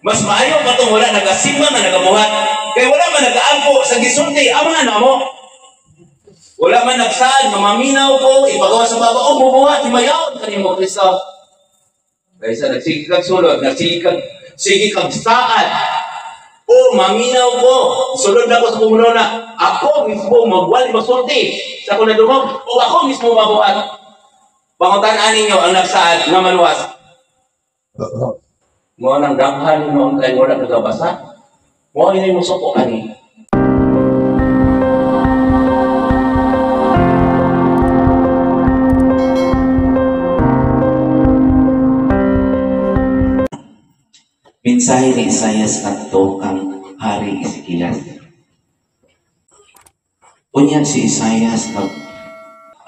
Mas maayo pa tong wala nagasimba nga nagabuhat. Kay wala man nagaampo sa gisulti, ama na mo. Wala man nagsaad, mamaminaw ko, ipagawa sa baba, oh, bubuhat, himayaon kanimo Kristo. Kaysa nagsige kag sulod, nagsige kag, sige kag saad. Oh, maminaw ko, sulod na ko sa kumunona. Ako mismo magwali magsulti sa akong nadungog, o ako mismo mabuhat. Pangutan-an ninyo ang nagsaad nga maluwas. Mo nang daghan mo ang kay wala nagabasa. Mo ini mo suko ani. Mensahe ni Isayas ngadto kang Hari Ezekias. Unya si Isayas nag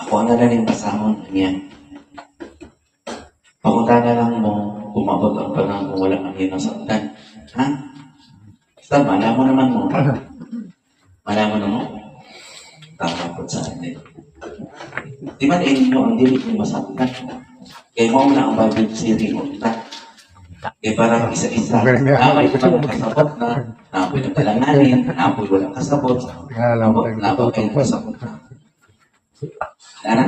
ako na lang yung basahon niya. Pangutana lang mo, umabot ang panahon kung wala kang nasaktan. Ha? Basta malaman naman mo. Malaman na mo? Tama po sa atin. Di ba inyo ang dili mo masaktan? Kaya mo na ang Bible series mo. Kaya parang isa-isa. Namay walang kasabot na, napoy nagkalanganin, napoy walang kasabot, napoy kayo kasabot na. Ana?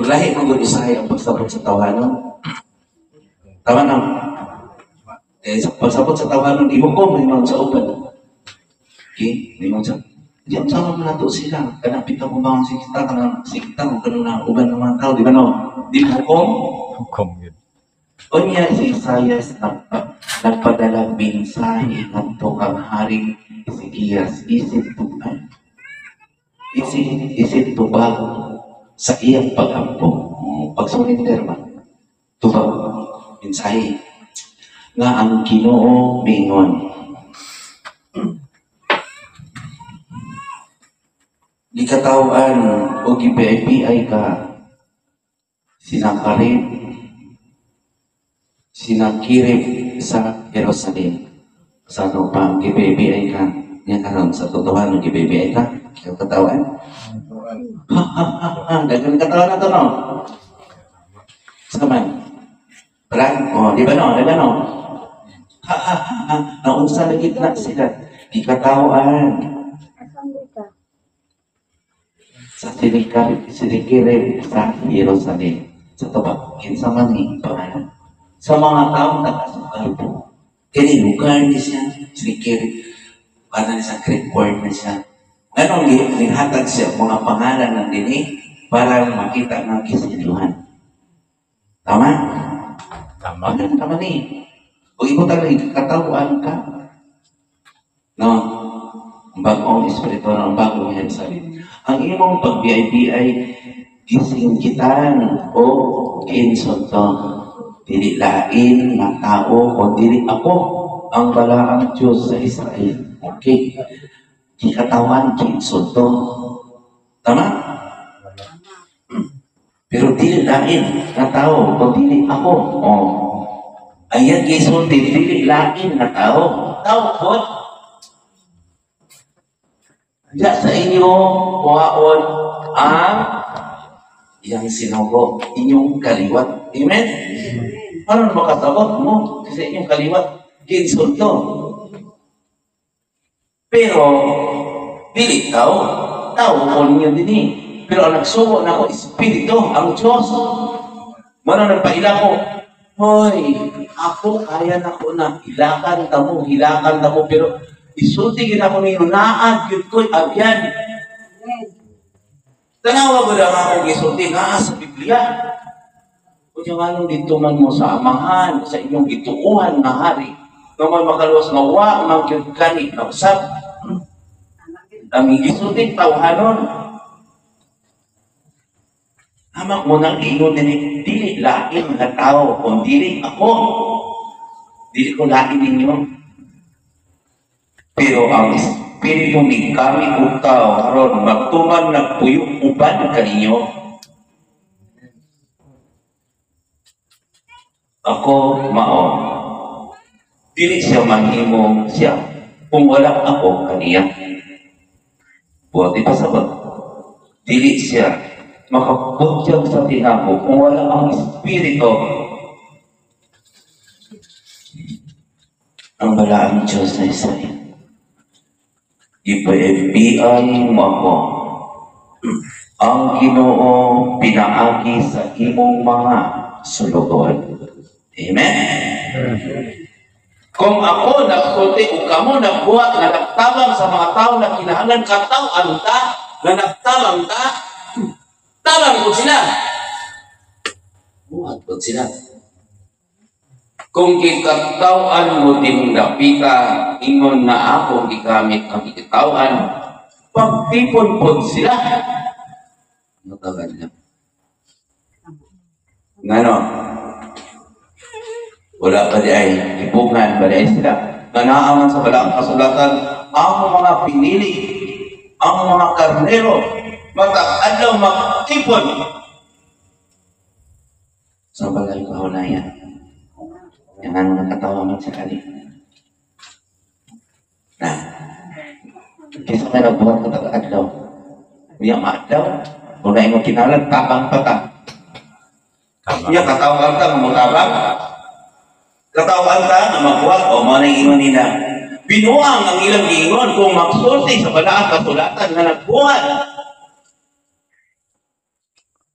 Lahi mong usahay ang pagsabot sa tawanon. Tama na. Eh, sa pagsabot sa tawanon, ihukom, may mga sa uban. Okay? May mga sa... Di, ang sama mo nato sila. Kanang pita mo bang sikita, kanang sikita mo, kanang na uban ng mga tao, di ba no? Di hukom? Hukom yun. Unya si Isayas nagpadala mensahe ngadto kang Haring Ezekias isip tubag. Isip tubag sa iyang pagampo, pagsurrender man. Tubag mensahe nga ang Ginoo miingon. Gikataw-an o gipi-pi ka sinakarib sinakirib sa Jerusalem. Sa ano pa, gipi-pi ka. Nga karon sa totohanon, gipi-pi ka. Ikaw katawan? Ha, ha, ha, ha. Dagan katawan na to, no? Sa man? Wala? O, di ba no? Di ba no? Ha, ha, ha, ha. Naunsa na gitna sila. Gikatawan. Sa sinikirib sa Jerusalem. Sa tubag, kinsa man ni pangalan. Sa mga taong taga-sukal po. Kini lugar ni siya, sinikirib. Para ni sa Greek word na siya. Anong nihatag siya mga pangalan ng dini para makita ng kisiluhan. Tama? Tama. Ano tama ni? O ikaw talaga, katawan ka. No? Ang bagong espiritu, ang bagong Jerusalem. Ang imong pag-VIP ay gisinggitan o giinsulto. Dili lain nga tao o dili ako ang balaang Diyos sa Israel. Okay. Gikatawan, giinsulto. Tama? Pero dili lain nga tao o dili ako. O. Ayan, gisulti, dili lain nga tao. Tao po. Diya sa inyo, kuhaon ang iyang sinugo, inyong kaliwat. Amen? Paano makasabot mo? Kasi inyong kaliwat, ginsulto. Pero, dili tao. Tao ko ninyo din eh. Pero ang nagsugo na ako, Espiritu, ang Diyos. Mano nagpaila ko, hoy, ako kaya na ko na, hilakan ta mo, hilakan ta mo, pero isulti gid ako ninyo, naad gyud ko'y abyan. Tanawa ba lang akong gisulti nga sa Biblia? Kunya nga nung dito man mo sa amahan, sa inyong gituohan nga hari, nga may makaluwas nga wa man gyud kani na usab. Ang gisulti tawhanon. Hamak mo nang ingon dinhi, dili lain nga tao kung dili ako. Dili ko lain ninyo. Pero ang Espiritu ni kami og tao aron magtuman nagpuyo uban kaninyo. Ako mao. Dili siya mahimo siya kung wala ako kaniya. Buhat ipasabot. Dili siya makabutyag sa tinamo kung wala ang Espiritu. Ang balaang Diyos sa Israel. Gipaimbian mo ako, ang Ginoo, pinaagi sa imong mga sulugoon. Amen? Kung ako nagsulti o kamo nagbuhat nga nagtabang sa mga tao na kinahanglan kataw-an ta, nga nagtabang ta, tabang po sila. Buhat po sila. Kung gikatawan mo din dapita, ingon na ako gigamit ang gikatawan, pagtipon po sila. Matagal lang. Ngano? Wala pa di ay ipungan ba di ay sila. Nga naa man sa balaang kasulatan, ang mga pinili, ang mga karnero, matag adlaw magtipon sa balay kahunayan. Yang ano nakatawa man sa kali. Na, kaysa may nagbuhat ka tag-adlaw. Uya maadlaw, kung na imong kinalan, tabang pa ta. Tama. Uya katawan ta nga motabang. Katawan ta nga magbuhat o mao na ingon nila. Binuang ang ilang giingon kung magsulti sa balaang kasulatan nga nagbuhat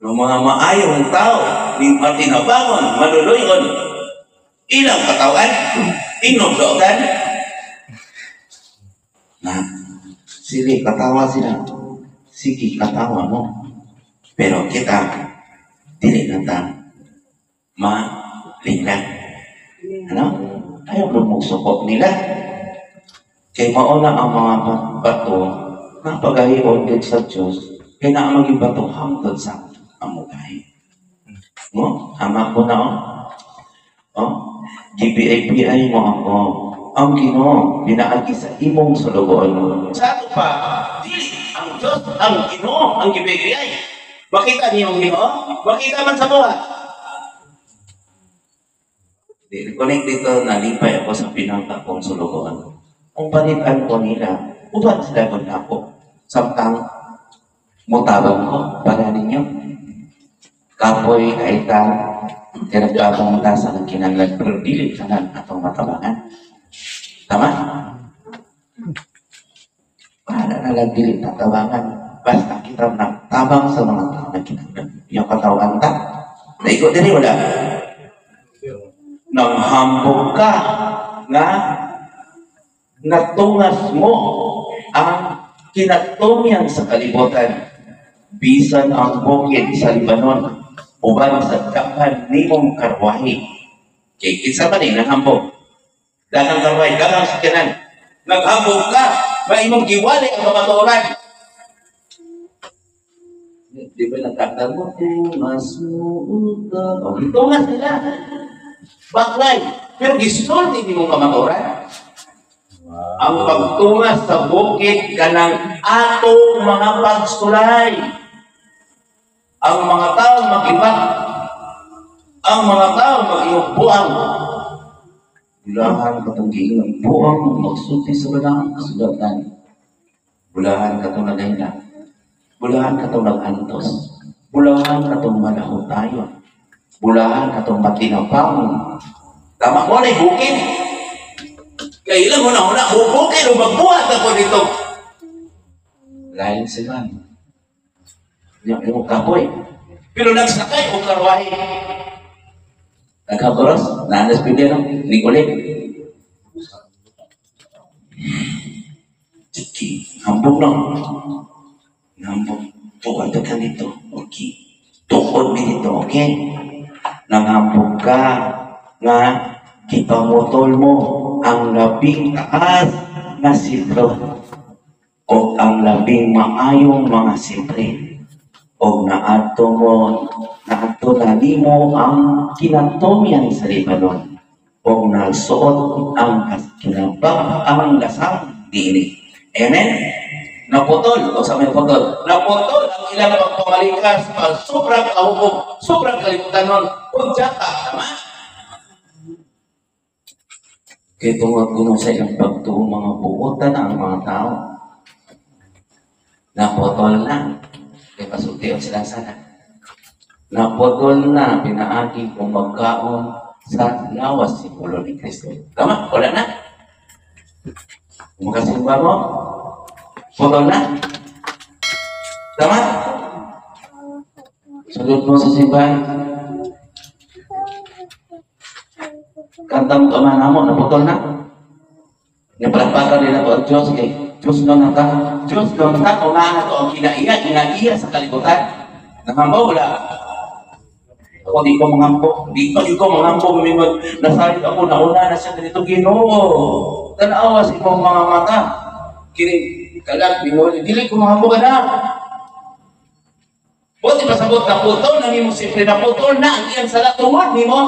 ng mga maayong tao, ni matinabangon, maluluyon, ilang katawan, inugdogan. Na, sige, katawa sila. Sige, katawa mo. Pero kita, dili na ta malinglang. Ano? Ayaw lumugsukok nila. Kay mauna ang mga bato na pagahion din sa Diyos, kay naa maging bato hangtod sa amugahi. No? Ama ko na, oh. Oh, GPAPI mo ako. Ang Ginoo pinaagi sa imong sulugoon. Sa ato pa, dili ang Diyos, ang Ginoo, ang gibigay. Makita niyo ang Ginoo? Makita man sa buhat. Di, connect dito, nalipay ako sa pinangka kong sulugoon. Ang panitan ko nila, uban sila kung ako. Samtang mutabang ko para ninyo. Kapoy kaita, kaya nagtabang ta sa nagkinanglan, pero dili tanan atong matabangan. Tama? Para na lang dili tatabangan. Basta kita nagtabang sa mga tao na kinanglan. Yung katawan ta. Naigo diri wala. Nang hambog ka nga natungas mo ang kinatumyan sa kalibutan, bisan ang bukid sa Libanon uban sa daghan nimong karwahe. Kay kinsa man ni nanghambog? Daghang karwahe, daghang sakyanan. Naghambog ka, maimong giwali ang kamatuoran. Di ba nagkanta mo, tungas mo ka? O, gitungas nila. Baklay. Pero gisulti nimong kamatuoran. Ang pagtungas sa bukid kanang atong mga pagsulay. Ang mga tao mag-ibak. Ang mga tao mag-iyong buang. Bulahan katong giingon, buang magsulti sa balaang kasulatan. Bulahan katong nagahila. Bulahan katong nagantos. Bulahan katong malahotayon. Bulahan katong matinabangon. Tama mo na bukid. Kaya ilang huna-huna, bubukid o magbuhat ako dito. Lain sila. Yung kapoy. Pero nagsakay o karwahe. Nagkakoros, naanas Biblia no? Ni ulit. Sige, hambog no. Hambog. Tukod ka nito. Okay. Tukod mi dito, okay? Nanghambog ka nga gipamutol mo ang labing taas na sidro o ang labing maayong mga sibre o naadto mo naadto na nimo ang kinatomyan sa Libanon o nagsuot ang kinabang ang lasang diini. Amen? Naputol. O sa may putol. Naputol ang ilang pagpamalikas pag sobrang kahubog, sobrang kalibutan nun. Kung ka, tama? Kay tungod kuno sa ilang pagtuo, mga buotan ang mga tao. Naputol na. Kay pasulti sila sana. Naputol na pinaagi kung magkaon sa lawas si ulo ni Kristo. Tama? Wala na. Makasimba mo? Putol na? Tama? Sulod mo sa simbahan. Kanta mo Ama namo, naputol na. Napalakpakan nila po ang Diyos kay Diyos lang ta. Diyos lang ta, kung naa to ang kinaiya, kinaiya sa kalibutan. Nahambaw, wala. Ako di ko mangampo, di pa ko mangampo, mingon, nasayod ako, nauna na siya ganito, Ginoo. Tanawa sa imong mga mata. Kini kalag, mingon, dili ko mangampo ka na. Buti pasabot na putol na nimo, simple na putol na ang iyang sala tungod nimo.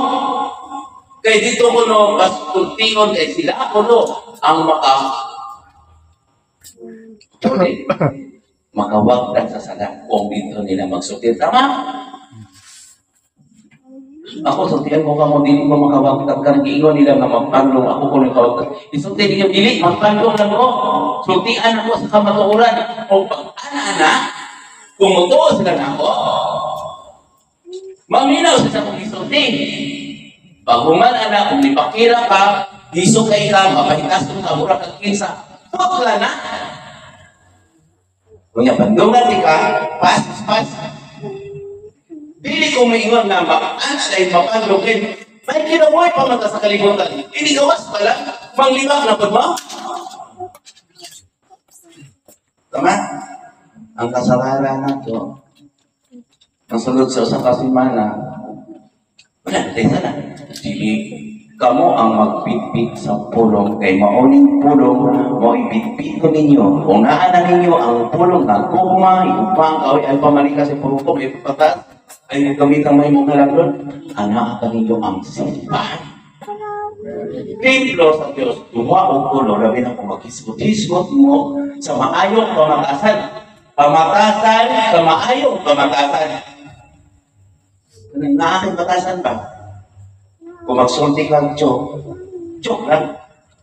Kay dito ko no, mas kuntion kay sila ako no, ang maka makawagdan sa sala kung dito nila magsutil. Tama? Ako, sultian ko kamo, dili ko makawagdan ka, giingon nila nga magpanlong ako kung nakawagdan. Isulti ninyo, dili, magpanlong lang ko. Sultian ako sa kamatuoran. O pag ana-ana, kung mutuo sila na ako, maminaw sila sa akong isulti. Pag human ana, kung nipakira ka, hisukay ka, mapahitas ka, mura kang kinsa, putla na. Kunya, bandungan di ka, pas, pas. Dili ko maingon na ana ay mapanlugin. May kinabuhi pa man ta sa kalibutan. Hindi gawas pala, manglibak na pud mo. Tama? Ang kasalanan nato, ang sulod sa usa ka semana, wala na tayo sana. Dili kamo ang magpitpit sa pulong kay maoning pulong mao ipitpit ko ninyo. Kung naa na ninyo ang pulong nga gugma, igupang kaoy ay pamalika sa purupong ipatas ay gamit ang may mong halaglon, anaa ka ninyo ang simbahan. Templo sa Dios, duha og tulo, labi na kung maghisgot-hisgot mo sa maayong pamatasan. Pamatasan sa maayong pamatasan. Kanang naa kay batasan ba? Kung magsulti kang joke, joke lang.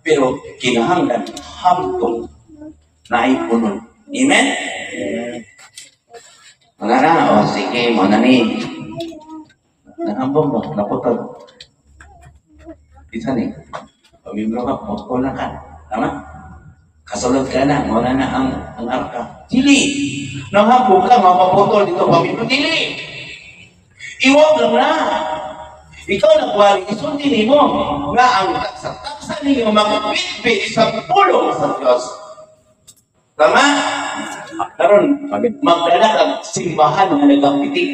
Pero kinahanglan hamtong naipunon. Amen? Mga na, o sige, mo na ni. Nangambong mo, naputol. Isa ni, pamimro ka, putol na ka. Tama? Kasulod ka na, mo na na ang arka. Dili! Nangambong ka, mapaputol dito, pamimro. Dili! Iwag lang na. Ikaw na kuwari, isulti nimo nga ang taksa-taksa ninyo makapitpit sa pulong sa Diyos. Tama? Karon, magdala kang simbahan nga nagapitik.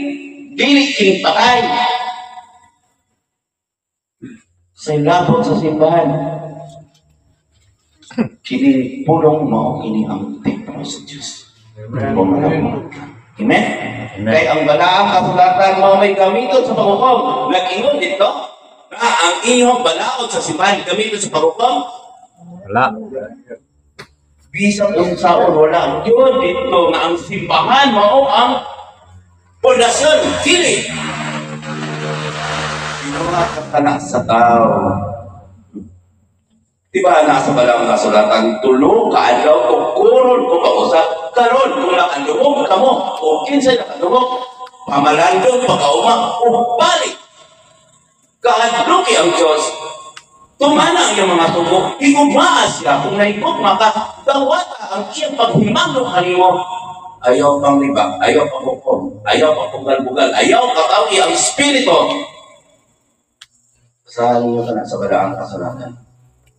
Dili kini patay. Sa labot sa simbahan, kini pulong mao kini ang templo sa Diyos. Amen? Amen. Kay ang balaang kasulatan mao may gamiton sa paghukom. Nag-ingon dito na ang inyong balaod sa simbahan gamiton sa paghukom. Wala. Bisan unsaon wala yun dito nga ang simbahan mao ang pundasyon, dili. Ginawa ka na sa tao. Diba nasa balaang kasulatan, tulo ka adlaw tukuron ko pausap, karon kung nakadungog kamo o kinsay nakadungog, pamalandong pagkauma o balik. Kahadluki ang Diyos. Tumana ang iyang mga sugo, higugmaa siya. Kung nahigugma ka, dawata ang iyang paghimanglo kanimo. Ayaw pang libak, ayaw pang hukom, ayaw pang bugal-bugal, ayaw katawi ang espiritu. Basahan ninyo ka na sa balaang kasulatan.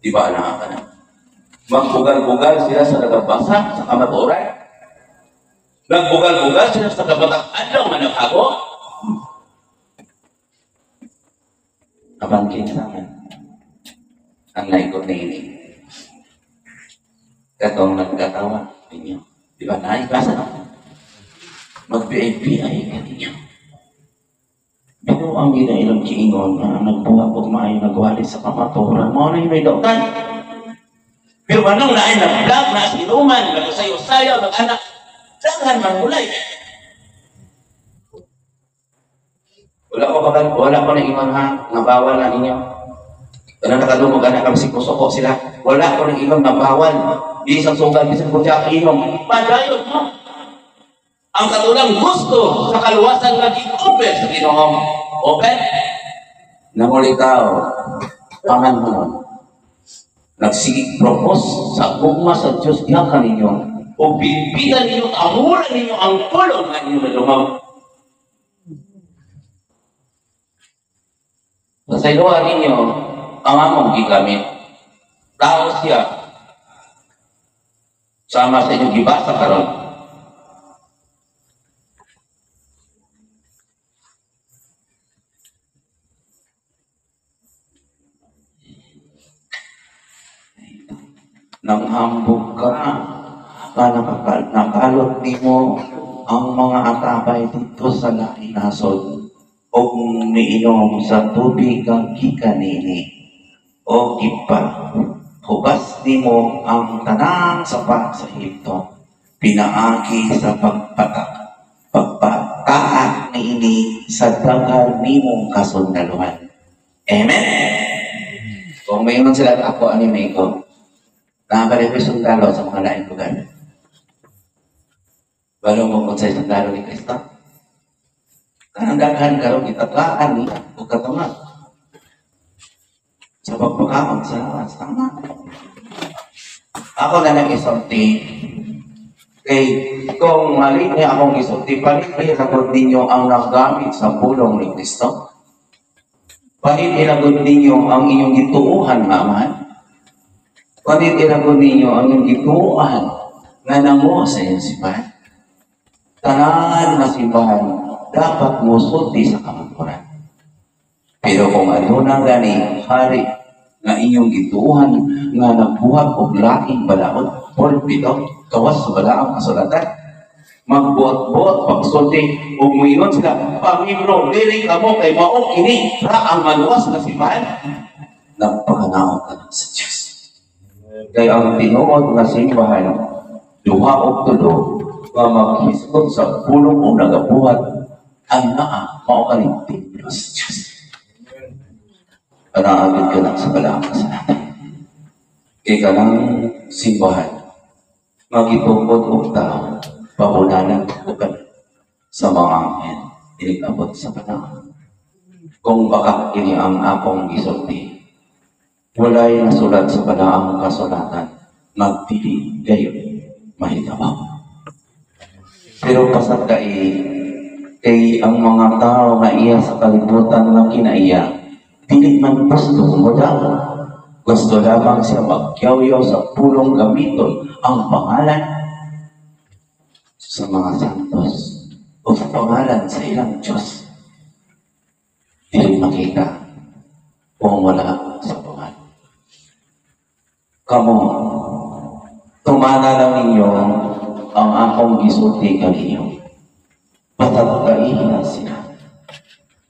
Di ba anak ka na? Magbugal-bugal sila sa nagabasa sa kamatuoran. Nagbugal-bugal sila sa kabatang adlaw nga naghago. Apan kinsa man ang naikot na ini. Katong nagkatawa ninyo. Di ba? Naibasa no? Mag-BIBI ka ninyo. Pero ang ginailang kiingon na nagbuhat og maayo nagwali sa kamatuoran, mao na may dautan. Pero anong naay nag-vlog na sinuman, nagsayo-sayo, nag-anak, daghan man mulay. Wala ko kaban, wala ko na ingon ha, nga bawal na ninyo. Wala nakadungog anak kami siko-suko sila. Wala ko nang ingon nga bawal. Bisan sugal, bisan kutya inom. Padayon mo. Ang katulang gusto sa kaluwasan nga gi-open sa Ginoo. Open? Nangulitaw, paman mo nun. Nagsigig propose sa gugma sa Diyos diha kaninyo o bitbitan ninyo, amuran ninyo ang pulong nga inyong nadungog. Pasayloa ninyo ang among gigamit. Tao siya. Sama sa inyong gibasa karon. Nang hambog ka, nga nakalot nimo ang mga atabay dito sa laing nasod o miinom sa tubig ang gikan nini o gipa hubas nimo ang tanang sapa sa Ehipto pinaagi sa pagpataak niini sa daghan nimong kasundaluhan. Amen. Kung mayon sila ako ani may ko nakabalik ko sundalo sa mga laing lugar. Balo mo kung sa sundalo ni Kristo. Kanang daghan karon gitagaan niya o katunga. Sa pagpakaon sa lawas, tama. Ako na lang isulti. Kay kung mali niya akong isulti, palit ilagod ninyo ang nagamit sa pulong ni Kristo. Palit ilagod ninyo ang inyong gituuhan nga amahan. Palit ilagod ninyo ang inyong gituuhan nga nanguha sa inyong simbahan. Tanan na simbahan dapat musulti sa kamatuoran. Pero kung aduna gani hari nga inyong gituuhan nga nagbuhat og laing balaod, pulpito, gawas sa balaang kasulatan, magbuhat-buhat pagsulti ug moingon sila, pamibro diri kamo kay mao kini ra ang maluwas nga simbahan. Nagpakanaog ka na sa Dios. Kay ang tinuod nga simbahan duha og tulo nga maghisgot sa pulong o nagabuhat ang naa mao kani templo sa Dios. Panaagid ka lang sa balaang kasulatan. Kay kanang simbahan nga gitukod og tao pabunanan og sa mga anghel inig-abot sa panahon. Kung baka kini ang akong gisulti, walay nasulat sa balaang kasulatan nagdili gayon mahitabo. Pero pasagdai kay ang mga tao nga iya sa kalibutan nga kinaiya dili man gusto mo daw. Gusto lamang siya magyaw-yaw sa pulong gamiton ang pangalan sa mga santos o sa pangalan sa ilang Diyos. Dili makita kung wala sa pangalan. Kamo, tumana lang ninyo ang akong gisulti kaninyo. Patagkaihin na sila.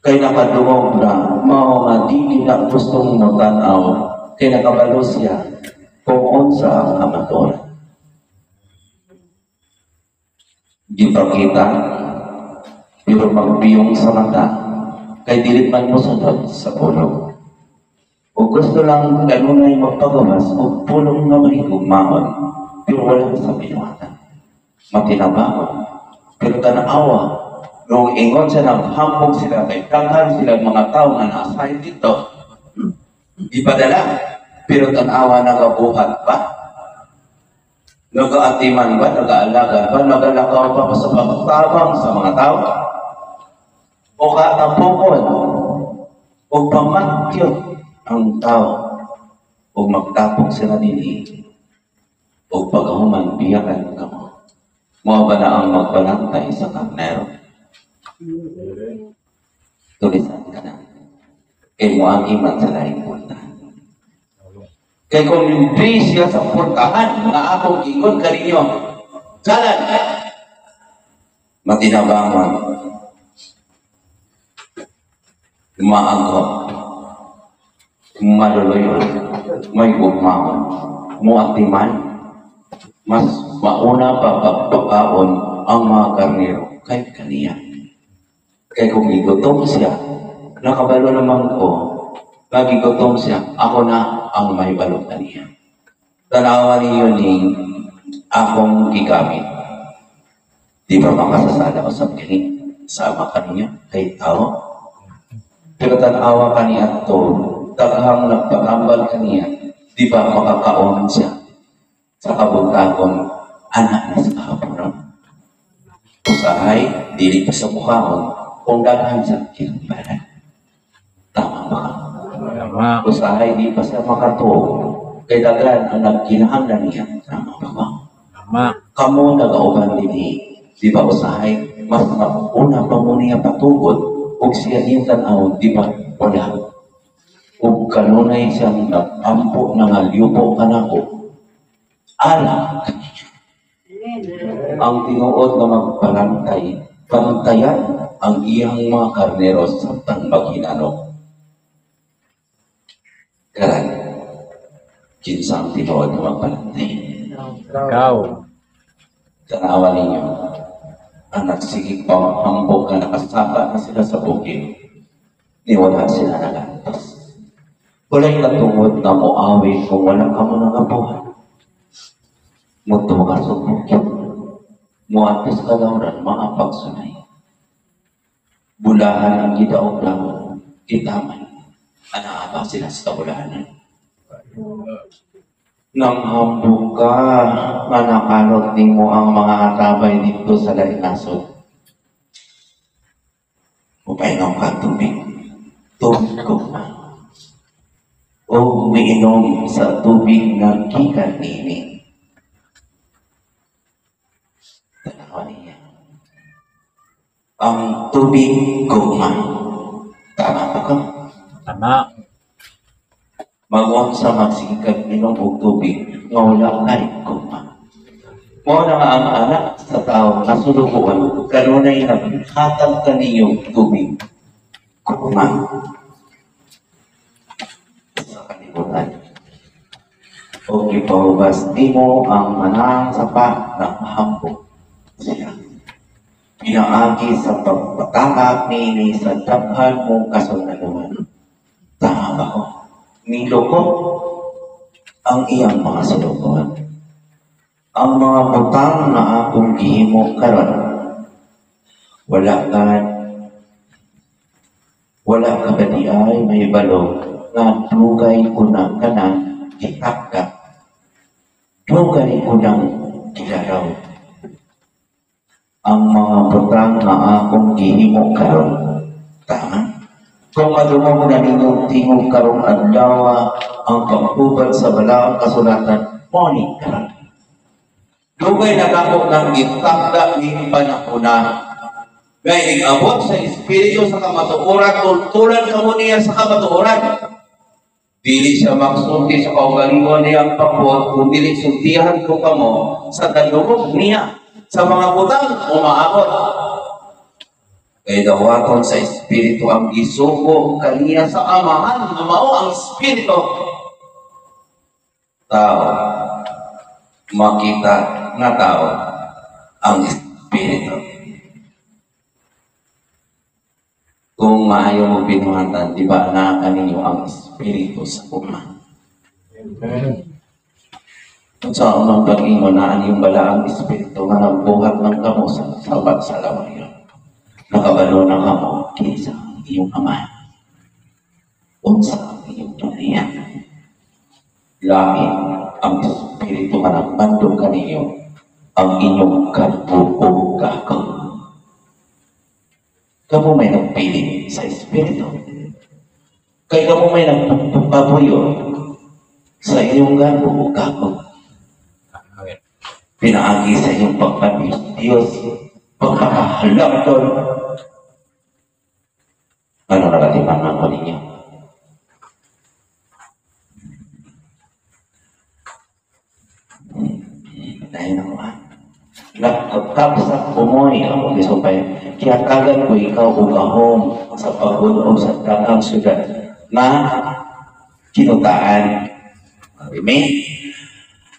Kay nakadungog na, mao nga dili na gustong motan-aw, kay nakabalo siya kung unsa ang kamatuoran. Gipakita, pero magbiyong sa mata, kay dili man mosunod sa pulong. O gusto lang kanunay magpagawas o pulong nga mahigugmaon, pero wala sa binuhatan. Matinabangon, pero tanawa, nung ingon siya naghambog sila, kay daghan sila mga tao nga naasahin dito, ipadala, pero tanawa nagabuhat ba? Nagaatiman ba? Nagaalaga ba? Nagalakaw ba sa pagtabang sa mga tao? O katapukon? O pamatyot ang tao? O magtapok sila dinhi? O paghuman biyakan kamo? Mao ba na ang magbalantay sa karnero? Tulisan ka na. Kay moagi man sa laing puntahan. Kay kung hindi siya sa puntahan nga akong ingon kaninyo, jalan! Matinabangon. Maago. Maluluyon. May gugmaon. Muatiman. Mas mauna pa pagpakaon ang mga karnero kay kaniya. Kay kung gigutom siya, nakabalo naman ko, nagigutom siya, ako na ang may balot kaniya. Tanawa ninyo ning akong gigamit. Di ba makasasala usab kini sa ama kaninyo kay tao? Pero tanawa kaniya to, daghang nagpatambal kaniya. Di ba makakaon siya sa kabuntagon, anak na sa kahaponon? Usahay, dili pa sa mukaon, kung daghan sa kinubanan. Tama ba ka? Tama. Usahay, di pa siya makatuo, kay daghan ang nagkinahanglan niya. Tama ba ka? Tama. Kamo nagauban dinhi, di ba usahay, mas una pa mo niya patugod, ug siya niyang tan-awon, di ba wala? Ug kanunay siyang nag-ampo na nga liubo kanako, alang kaninyo. Ang tinuod nga magbalantay, bantayan ang iyang mga karnero samtang maghinanok. Karan, kinsa ang tinuod nga magbalantay? Ikaw. Tanawa ninyo, ang nagsigig pamahambog nga nakasaka na sila sa bukid, ni wala sila nagantos. Wala'y katungod nga moawi kung wala ka mo nagabuhat. Mutuo ka sa bukid, muadto sa kalawran, maapagsunay. Bulahan ang gidaog-daog, gitaman, anaa ba sila sa kabulahanan? Nang hambog ka, nga nakalot nimo ang mga atabay dito sa laing nasod. Mupainom ka tubig, tubig ko na. O umiinom sa tubig nga gikan nini. Tanawa niya. Ang tubig gugma. Tama ba ka? Tama. Mag-unsa magsige kag inom og tubig nga wala kay gugma. Mao na nga ang anak sa tao nasulugoon kanunay naghatag kaniyo tubig gugma sa kalibutan. O gipahugas nimo ang manang sapa ng hambog siya. Pinaagi sa pagpatakak niini sa daghan mong kasundaluhan. Tama ba ko? Nilukot ang iyang mga sulugoon. Ang mga butang na akong gihimo karon, wala ka ba di ay mahibalo nga dugay ko na kanang gitakda, dugay ko nang gilaraw? Ang mga butang nga akong gihimo karon. Tama? Kung madungog na ninyong tingog karong adlaw ang pagpubad sa balaang kasulatan, mao ni karon. Dugay na kako nang gitakda ning panahona. Gay abot sa espiritu sa kamatuoran, tultulan kamo niya sa kamatuoran. Dili siya magsulti sa kaugalingon niyang pagbuot, kung dili sultihan ko kamo sa kadungog niya sa mga butang umaabot. Kay dawaton sa espiritu ang gisugo kaniya sa Amahan nga mao ang espiritu. Tao, makita nga tao ang espiritu. Kung maayo mo binuhatan, di ba naa kaninyo ang espiritu sa gugma? Amen. Kung sa unang pag-ingon na yung balaang espiritu nga nagbuhat ng kamo sa sabat sa lawayon. Nakabalo na kamo kinsa ang iyong ama. Unsa ang iyong tuniyan. Lain ang espiritu nga nagmando kaninyo ang inyong kabuo gakaw. Kamo may nagpili sa espiritu. Kay kamo may nagpabuyo sa inyong garbo o gakaw. Amen. Pinaagi sa inyong pagpabiyos Diyos, pagkakahalangdon. Ano nagatiman man ko ninyo? Dahil na ko ha. Nagkapsat umoy ako gisupay. Kaya kagat ko ikaw ugahom sa pagulog sa daghang syudad na kinutaan. Amen.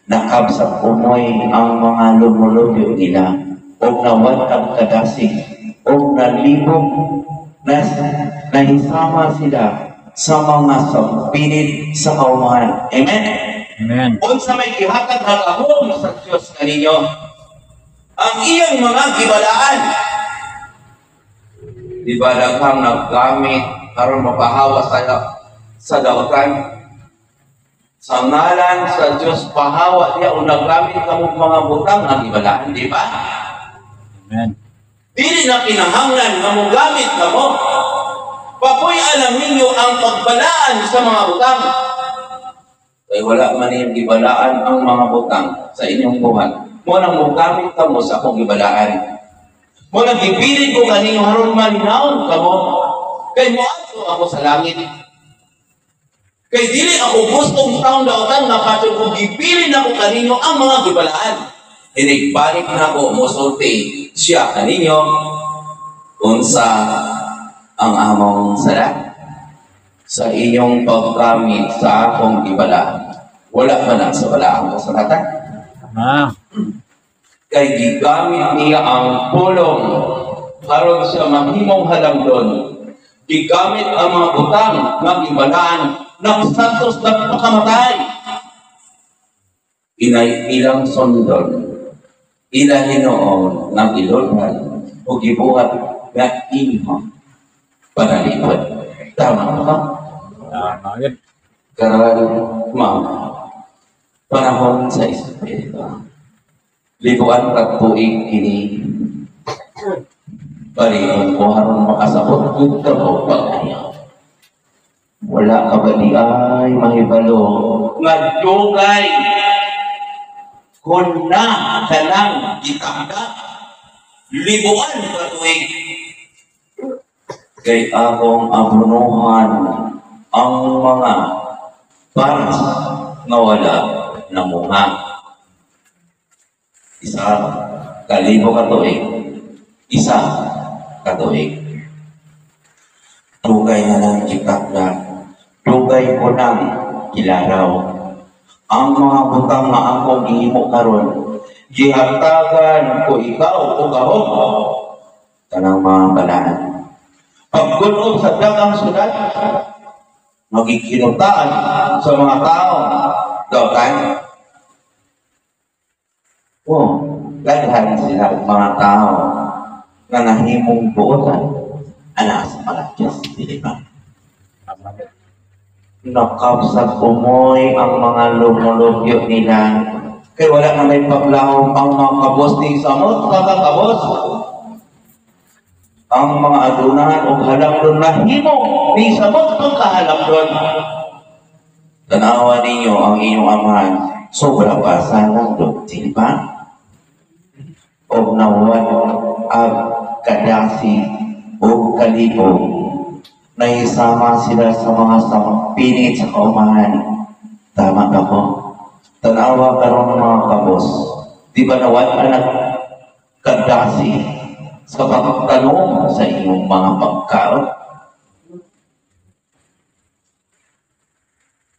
Nakabsat umoy ang mga lumulubyo nila o nawat ang kadasig o nalibog nahisama sila sa mga sampinit sa kaumahan. Amen? Amen. Unsa may gihatag nga gahom sa Dios kaninyo? Ang iyang mga gibalaan. Di ba daghang naggamit aron mapahawa sa dautan? Sa ngalan sa Diyos pahawa niya o naggamit kamo mga butang nga gibalaan, di ba? Amen. Dili na kinahanglan nga mogamit kamo. Papuy alam ninyo ang pagbalaan sa mga butang. Kay wala man niyong gibalaan ang mga butang sa inyong buhat. Mo nang mogamit kamo sa akong gibalaan. Mo nang gibilin ko kaninyo haron malinawon kamo. Kay moadto ako sa langit. Kay dili ako gustong taong dautan nga patod ko gibilin ako kaninyo ang mga gibalaan. Inigbalik na ako mosulti siya kaninyo unsa ang among sala sa inyong paggamit sa akong gibalaan. Wala pa na sa balaan ko sa lata. Tama. Kay gigamit niya ang pulong aron siya mahimong halamdon. Gigamit ang mga butang nga gibalaan, nagsantos, nagpakamatay. Inay ilang sundon, ila Hinuon nga gilulhan o gibuhat nga imong panalipod. Tama ba? Tama yun. Karon, ma'am, panahon sa Espiritu. Libuan ka tuig kini. Palihon ko haron makasabot gud ka mo pag-ayaw. Wala ka ba di ay mahibalo nga dugay kun na kanang gitanda libuan ka tuig kay akong abunuhan ang mga paras nga wala namunga 1,000 ka tuig, 1 ka tuig. Dugay na lang gitakda, dugay ko nang gilaraw. Ang mga butang nga akong gihimo karon, gihatagan ko ikaw og gahom kanang mga balaan paggunob sa dagang syudad, magikinutaan sa mga tao dautan. Oh, daghan sila og mga tao nga nahimong buotan ana sa mga Diyos, dili ba? Tama yun. Nakapsag umoy ang mga lumulubyo nila. Kay wala na may paglahom ang mga kabos ni samot, kakakabos. Ang mga adunahan o halamdon na himo ni samot pagkahalamdon. Tanawa ninyo ang inyong amahan, sobra pa sa landon, di ba? Og nawat ag kadasi o kalibog, naisama sila sa mga pinit sa kaumahan. Tama ba ko? Tanawa karon mga kabos. Di ba nawat anak kadasi sa pagtanong sa inyong mga pagkaon?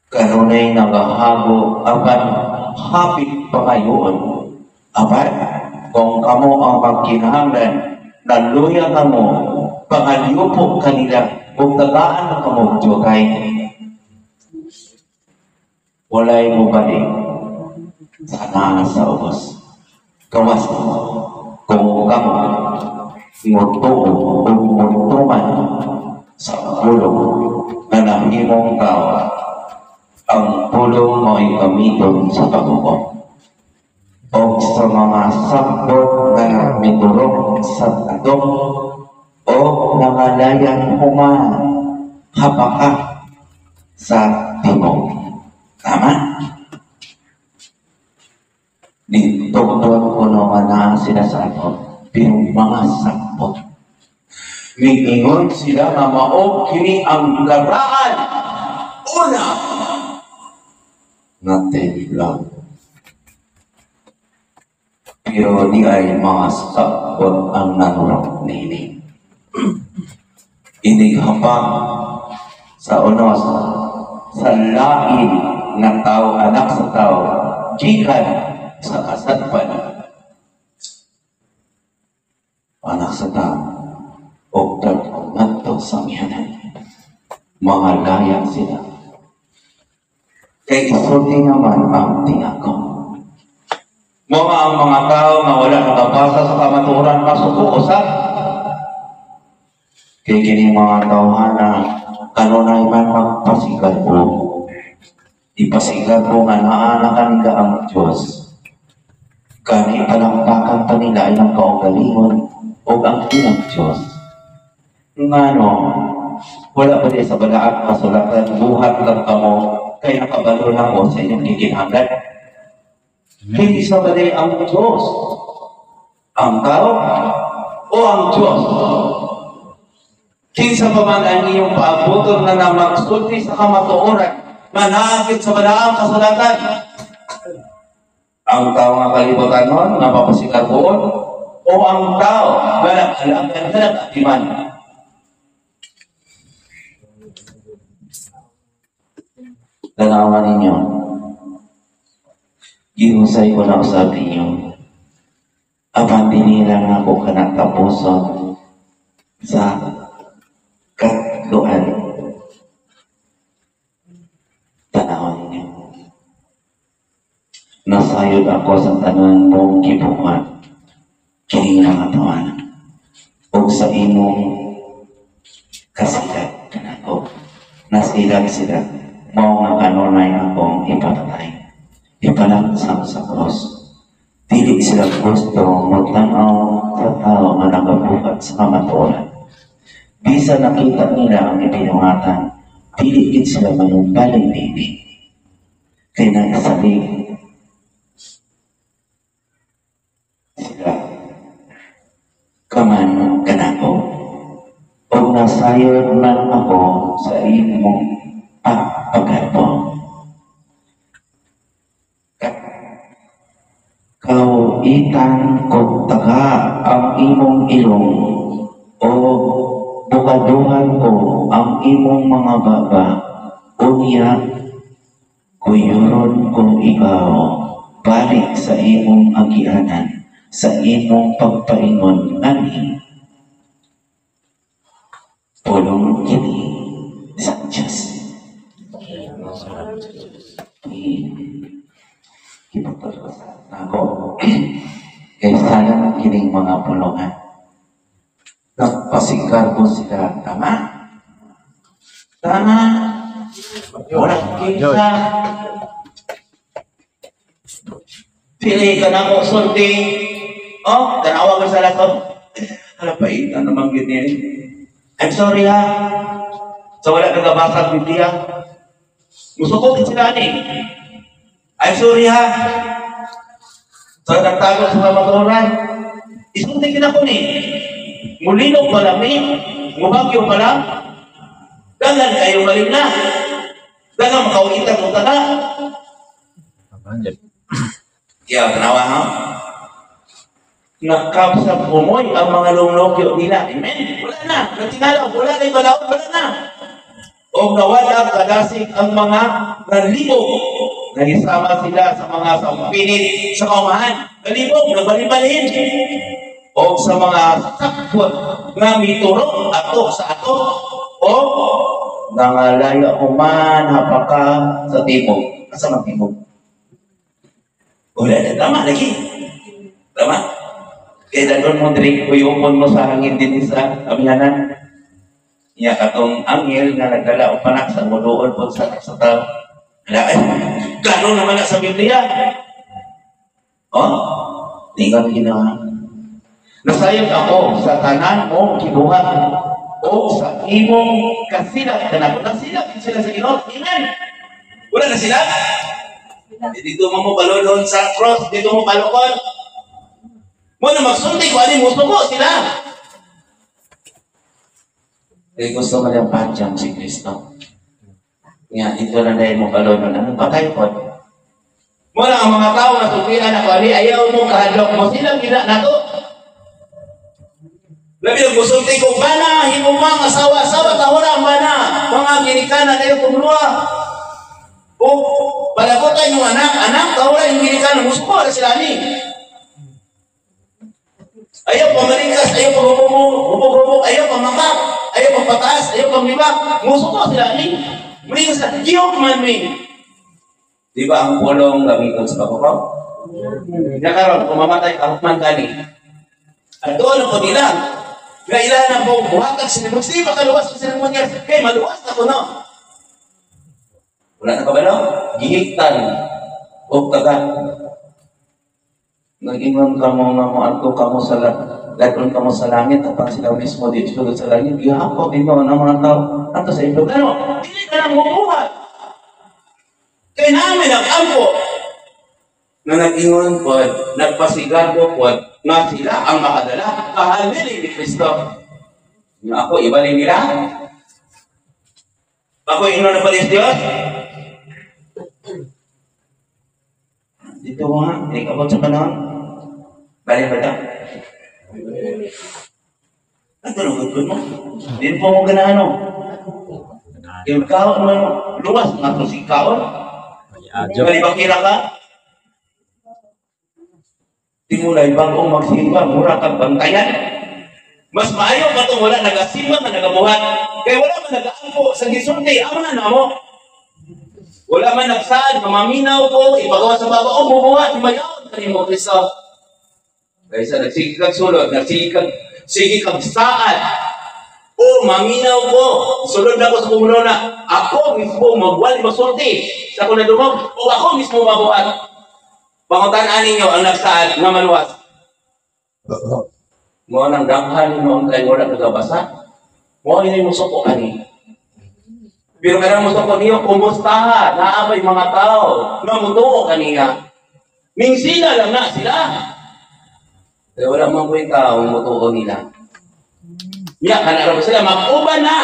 Kanunay nagahago apan hapit pa ngayon. Apan kung kamo ang magkinahanglan, naluya kamo, pangalyupo kanila, ug tagaan na kamo dugay. Walay mobalik sana sa ubos. Gawas kung kamo mutuo ug mutuman sa pulong na nahimong tao, ang pulong mo'y gamiton sa paghukom. O sa mga sagbot na miturok sa atong o nangalayan human hapaka sa timog. Tama? Nitugtog ko no nga naa sila sa ato, pero mga sagbot. Miingon sila nga mao kini ang garaan una nga templo. Pero di ay mga sagbot ang nanurok nini. Inighapak sa unos sa lain nga tao, anak sa tao, gikan sa kasadpan, anak sa tao, og ngadto sa amihanan. Mga laya sila kay isulti naman ang tinako mga ang mga tao nga wala nakabasa sa kamatuoran masuko usab kay kini mga tawhana kanunay man magpasikat o Ipasigat ko nga naa na kanila ang Diyos. Gani palangpakan pa nila ilang kaugalingon o ang ilang Diyos. Ngano, wala ba di sa balaang kasulatan, buhat lang kamo, kay nakabalo na ko sa inyong gikinahanglan? Kinsa ba di ang Diyos? Ang tao o ang Diyos? Kinsa pa man ang iyong paabuton nga na magsulti sa kamatuoran, manakit sa balaang kasulatan? Ang tao nga kalibutan nun, nga mapasikarbuon, o ang tao nga nag-alagan nga nag-atiman? Tanawan ninyo, gihusay ko na usab ninyo, apan dinhi lang nako kanang tapuson sa katluan. Tanawon ninyo. Nasayod ako sa tanan mong gibuhat, kini nga katawan, ug sa imong kasilag kanako, nasilag sila, mao nga kanunay akong ipapatay, ipalansang sa cross. Dili sila gusto motan-aw sa tao nga nagabuhat sa kamatuoran. Bisan nakita nila ang gibinuhatan, dili gid sila manumbalik niini. Kay nagsalig sila kaman kanako, ug nasayod man ako sa imong pagpagharbo. Kauitan kog taga ang imong ilong, o bukaduhan ko ang imong mga baba, unya kuyuron ko ikaw balik sa imong agianan, sa imong pagpaingon ngani. Pulong kini sa Diyos. Kipagtulog sa ako. Kay sayang kining mga pulungan. Nagpasikar ko sila. Tama? Tama? Wala kinsa. Pili ka na ko, sulti. Oh, tanawa ko sa lato. Hala, paitan naman ganyan. I'm sorry ha. Sa wala nagabasa ang Biblia. Musuko sila ni. I'm sorry ha. Sa nagtago sa kamatuoran. Isulti kinako ni. Mulinog pa lang ni. Mubagyo pa lang. Dangan kayo malim na. Dangan makauitan mo taga. Kaya, tanawa ha? Nakapsap umoy ang mga lunglokyo nila. Amen? Wala na. Nagtingalaw. Wala na yung balaod. Wala na. O nawala kadasig ang mga nalibog. Nagisama sila sa mga sampinit sa kaumahan. Nalibog, nagbalin-balin. O sa mga sakpot nga miturok ato sa ato. O nangalaya human hapaka sa timog. Asa man timog? Wala na. Tama lagi. Tama? Kaya doon mo drink, kuyupon mo sa hangin din sa amihanan. Iya katong anghel nga nagdala og panak sa muduol po sa tao. Wala ay, klaro naman na sa Biblia. Oh, tingnan ginawa. Nasayod ako sa tanan mong gibuhat o sa imong kasilat kanako. Nasilat sila sa Ginoo. Amen. Wala na sila. Dito mo mo balodon sa cross, dito mo palukon. Mo na magsulti ko ani musuko sila. Eh, gusto ka niyang patyang si Kristo. Nga, ito na dahil mo balodon. Anong patay po? Muna ang mga tao na sultian ako, ani, ayaw mo kahadlok mo silang gina nato. Labi ang musulti ko, bana, himumang asawa, asawa, tahura ang bana, mga ginikanan na yung kumluwa. O, palagutan yung anak, anak, tahura yung ginikanan, musuko na sila ni. Ayaw pamalikas, ayaw pamumubog, ayaw pamakak, ayaw pagpataas, ayaw pamibak, musuko sila ni. Muli sa giyok man mi. Di ba ang pulong gamiton sa pagkukaw? Nakaroon, kung mamatay ka, hukman ka ni. At doon ang pamila, nga ilan ang buong buhatag sila, magsi makaluwas sa silang mangyari. Kay maluwas na ko, no? Wala na kabalo? Gihiktan o taga. Nag-ingon kamo nga moadto kamo sa ladon kamo sa langit apan sila mismo di sulod sa langit, gihakot ninyo ang mga tao ato sa impyerno. Dili ka lang mubuhat. Kay namin nag-ampo na nag-ingon pod, nagpasigarbo pod nga sila ang makadala kahalili ni Kristo. Nga ako ibalin nila. Ako ingon na pala Diyos. Dito nga, ikabot sa panahon. Balik ba ito? Ito na good mo. Di po mo ganahan mo. Yung kaon mo, luwas nga ito si kaon. Malibakira ka. Timulay bagong magsimba, mura kang bantayan. Mas maayo pa itong wala nagasimba nga nagabuhat. Kaya wala man nagaampo sa gisulti, ama na mo. Wala man nagsaad, mamaminaw ko, ipagawa sa baba, o bubuhat, himayaon kanimo Kristo. Kaysa nagsige kag sulod, nagsige kag, sige kag saad. O maminaw ko, sulod na ko sa kumunona, ako mismo magwali masulti sa akong nadumog, o ako mismo mabuhat. Pangutan-an ninyo ang nagsaad nga maluwas. Mo nang daghan nimo ang kay wala nagabasa. Mo ini mo suko ani. Pero kanang mo suko niyo kumusta naa may mga tao nga mutuo kaniya. Ning sila lang na sila. Pero wala man ko'y tao mutuo nila. Nya kana ra sila mag-uban na.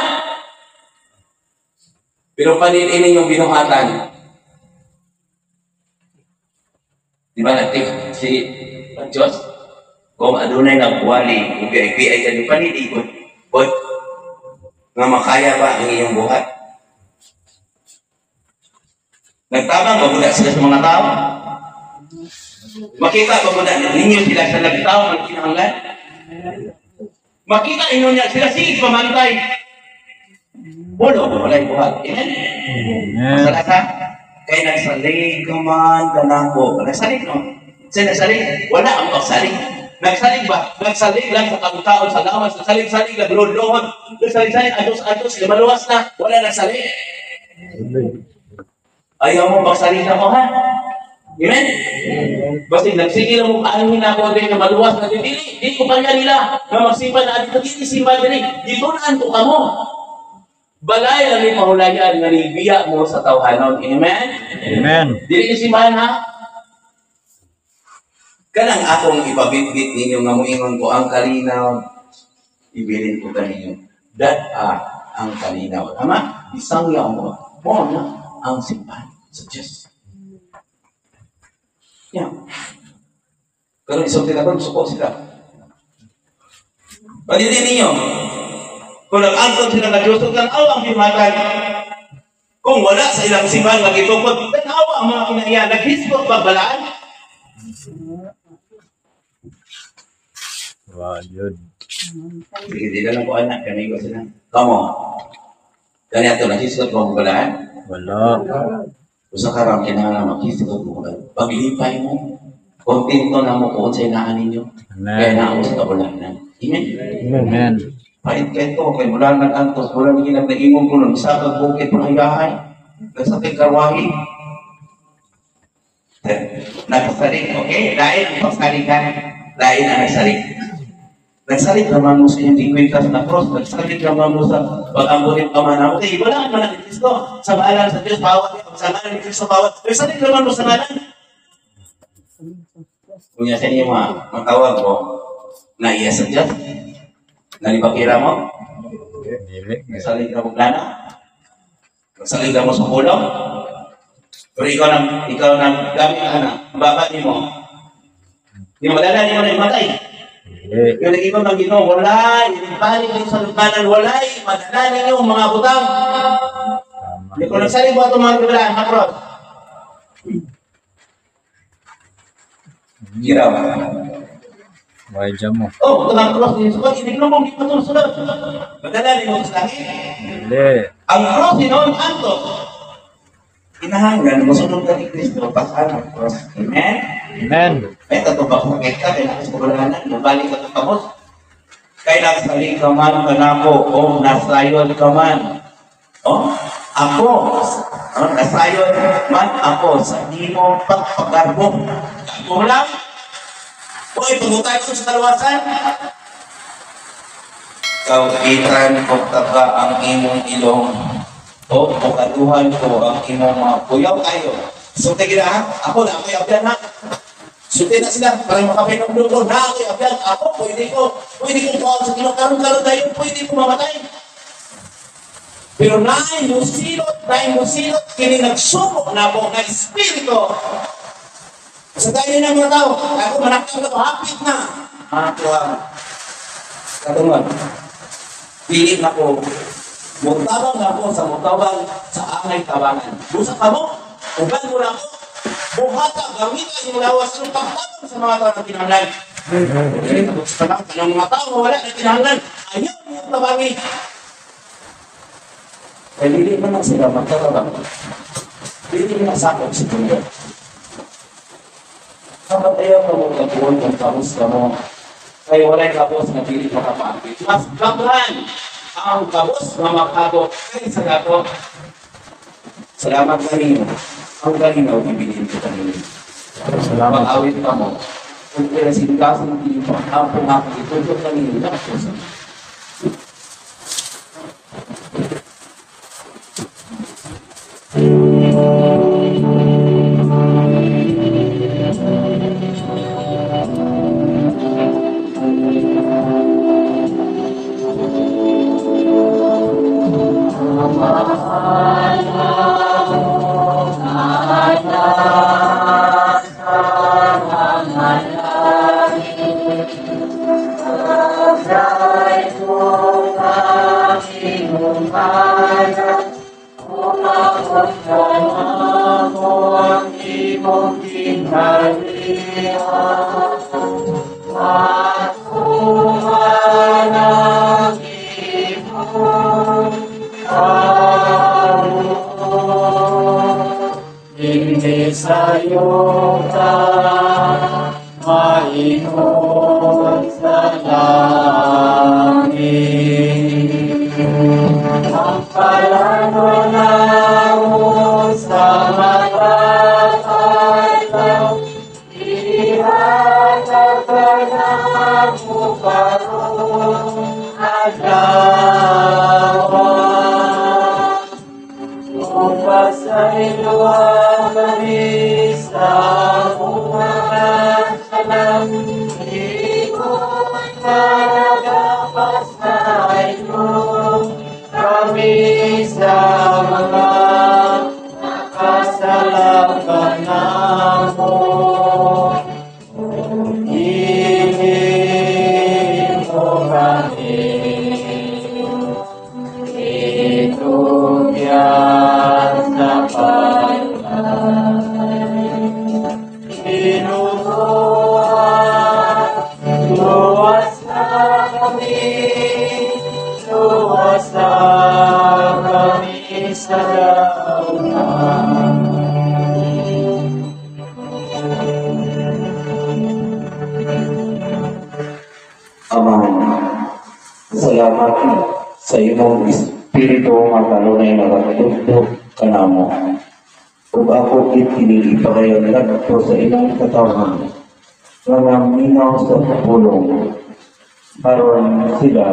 Pero panilin ninyong binuhatan. Di ba nagtip si Diyos? Kung adunay nagwali, kung PIPI ka nyo, paniligon. Pod, nga makaya ba ang iyong buhat? Nagtabang ba muna sila sa mga tao? Makita ba muna ninyo sila sa nagtao ng kinahanglan? Makita inyo niya sila, sige, pamantay. Wala, wala'y buhat. Amen? Amen. Masalasa? Kaya nagsalig ka man kanako. Nagsalig, no? Sa nagsalig, wala ang pagsalig. Nagsalig ba? Nagsalig lang sa kagutaon, sa lawas. Nagsalig-salig lang, luhod-luhod. Nagsalig-salig, ados-ados, lumaluwas na. Wala nagsalig. Ayaw mo magsalig na ko, ha? Amen? Basta nagsige lang mo, kaangin ako din na maluwas na din. Dili, di ko pa nila na magsimba na dito. Dili simba dili. Dito na anto ka mo. Balay lang yung pahulayan nga nibiya mo sa tawhanon. Amen? Amen. Dili ni simbahan, ha? Kanang akong ipabitbit ninyo nga muingon ko ang kalinaw, ibilin ko kaninyo. Dad-a ang kalinaw. Tama? Isang yaon mo. Mo na ang simbahan sa Diyos. Yeah. Pero isang tinatawag, suko sila. Panilin ninyo. Kung nag-angkot sila nga Diyos, tanawa ang bimatan. Kung wala sa ilang simbahan nga gitukod, tanawa ang mga kinaiya. Naghisgot pagbalaan. Wow, yun. Sige, di na lang ko anak. Kami ko sila. Kamo. Kani ato, naghisgot mo pagbalaan? Wala. Usa ka ram, kinahanglan maghisgot mo pagbalaan. Paglipay mo, kontento na mo kung sa inaan ninyo. Kaya Amen. na ako sa kabulanan. Amen? Amen. Pahit kayo to, kay mula nag-antos, mula naging nagnaingon ko nun, isa kag bukid, mula higahay, nagsakit karwahi. Nagsalig, okay? Lain ang pagsaligan, lain ang nagsalig. Nagsalig naman mo sa iyong dikwintas na cross, nagsalig naman mo sa pag-ambulit ka man. Okay, wala ka man ni Kristo. Sa ngalan sa Diyos, bawat, sa ngalan ni Kristo, bawat. Nagsalig naman mo sa ngalan. Kung yan sa inyo mga matawag mo, na iya sa Diyos, nalibakira mo, Dili. nagsalig na mo plano, nagsalig na mo sa kulong, pero ikaw nang gamit ka na, baba ni mo. Di mo madala, di mo na imatay. Dili. Yung nag-ibang ng Ginoo, walay, ibalik din sa lugbanan, walay, madala ninyo ang mga butang. Tama. Hindi ko nagsalig mo itong mga kabilaan, makros. Giraw. Why dyan mo? Oh, ito ang cross ni Jesus. Iniglubong, di pa ito sunod. Madala ni mo sa langit. Dili. Ang cross ni Noon Antos. Kinahanglan, musunod ka ni Kristo, pasan ang cross. Amen? Amen. Ay, tatubak sa kita, kaya nakasabulanan, mabalik ka tapos. Kaya nagsalig ka man, kanako, o nasayon ka man. Oh? Ako, nasayon man ako sa imong pagpagarbo. Ako lang. Uy, pagutay ko sa kaluwasan. Kaukitan ko taga ang imong ilong o pukaduhan ko ang imong mga kuyaw kayo. Sulti gina ha? Ako na ako'y abyan ha? Sulti na sila para makapinom ko na ako'y abyan. Ako, pwede ko. Pwede kong tuwag sa Ginoo. Karon-karon tayo, pwede ko mamatay. Pero naay musilot, kini nagsubo na ako nga espiritu. Sa tayo ng mga tao, ako manakang na hapit na. Ako ang katungod. Dili na ko, mutabang na ako sa mutabang sa angay tabangan. Busa ka mo, uban mo na ako, buhata, gamitan yung lawas ng pagtabang sa mga tao na kinahanglan. Sa ng mga tao wala na kinahanglan, ayaw mo tabangi. Kaya dili man lang sila magtatabang. Dili man sakop si Tuyo. Kapag ayaw ka mong kabuon kung kabos ka mo, kaya wala'y kabos na dili makapaapit. Mas daghan ang kabos na makabot kaysa gato. Salamat kanino. Ang kanino, ibilin ko kanino. Salamat. Mag-awit ka mo. Kung kaya sinikasan ng mo, ang pangako itutok kanino na puso. Salamat sa imong espiritu nga kanunay nagatugtog kanamo. Ug ako gid kini ipadayon ngadto sa imong katawhan nga maminaw sa pulong aron sila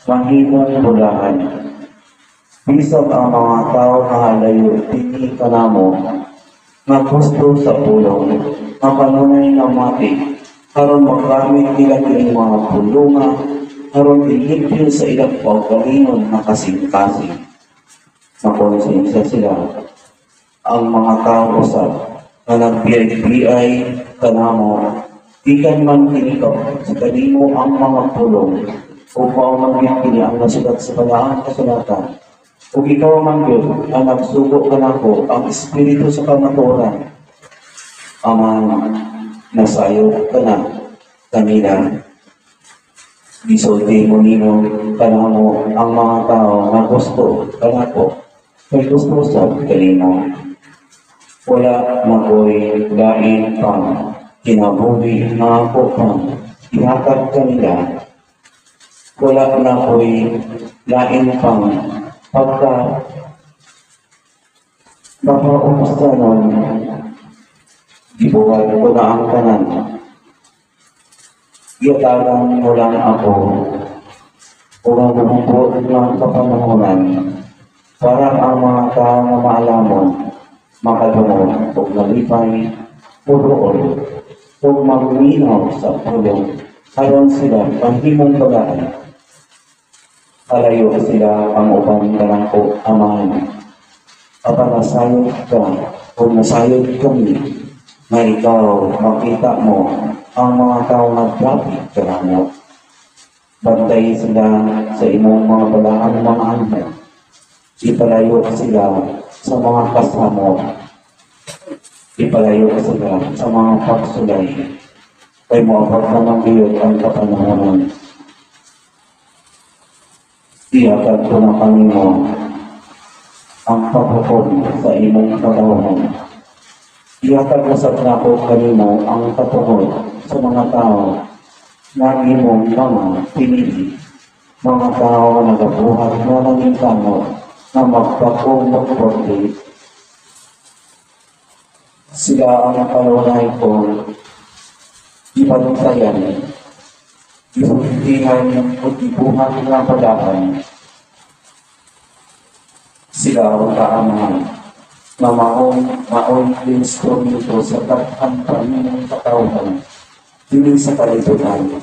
mahimong bulahan. Bisan ang mga tawo nga halayo dinhi kanamo nga gusto sa pulong nga kanunay namati aron magamit nila kining mga pulunga aron ilimpyo sa ilang kaugalingon na kasing-kasing. Makonsensya sila ang mga tao usab nga nagbiyay-biyay kanamo, gikan man kini sa kanimo ang mga pulong ug mao man gyud kini ang nasulat sa balaang kasulatan. Ug ikaw man gyud ang nagsugo kanako ang espiritu sa kamatuoran. Ama, nasayop ka na kanila. Gisulti mo nimo kanamo ang mga tao nga gusto kanako kay gusto sad kanimo. Wala na ko'y lain pang kinabuhi nga ako pang ihatag kanila. Wala na ko'y lain pang pagka Baka umustanon, gibuhat ko na ang tanan. Giyatagan mo lang ako o ang bumubuot ng kapanahonan para ang mga tao nga maalamon makadungog ug nalipay muduol ug magminaw sa pulong aron sila mahimong balaan. Kalayo sila ang uban kanako, Amahan. Apan nasayod ka o nasayod kami nga ikaw makita mo ang mga tao nga dapit kanamo. Bantay sila sa imong mga balaang mga anghel. Ipalayo sila sa mga kasamot. Ipalayo sila sa mga pagsulay. Kay moabot na ng gayud ang kapanahonan. Ihatag ko na kanimo ang paghukom sa imong katawhan. Ihatag na sad nako kanimo ang katungod sa mga tao nga imong mga pinili. Mga tao nga nagabuhat nga nangingkamot nga magbag-ong magkorte. Sila ang kanunay kong gibantayan, gisultihan o gibuhat nga balaan. Sila ang kaamahan na maong maoy instrumento sa daghan kaniyang katawhan dinhi sa kalibutan.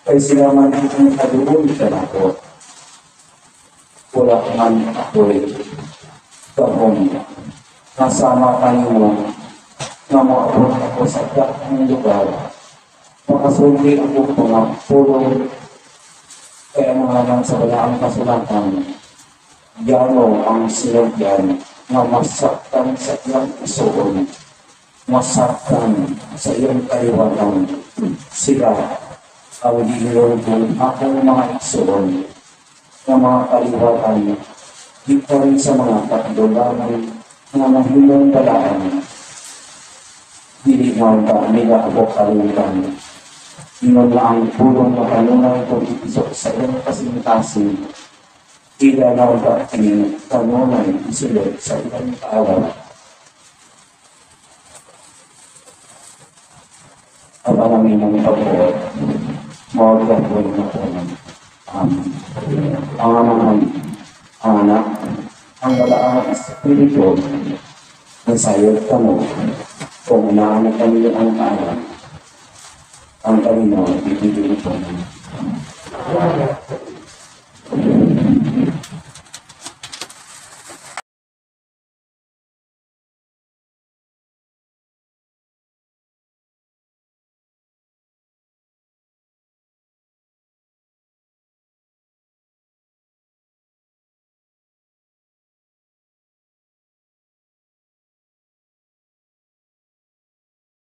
Kay sila man ang kaduol kanako. Wala man ako'y gahom. Nasama kanimo nga moabot ako sa daghang lugar. Makasulti ako mga pulong kay ang mga sa balaang kasulatan. Yano ang sinugyan nga masaktan sa iyang isuon, masaktan sa iyang kaliwatan. Sila ang giingon kong akong mga igsuon nga mga kaliwatan gikan sa mga katdulanan nga mahimong balaan. Dili man ka nila ako kalimutan. Ingon na ang pulong nga kanunay kong itisok sa iyang kasing-kasing. Ila na unta kini kanunay isulod sa iyang kaalam. Apan ang imong pagbuot, mao gihapon na punan. Amen. Ang Amahan, ang Anak, ang Balaang Espiritu, nasayod kamo, kung naa na kami ang kaalam, ang kalinaw ibigay ko.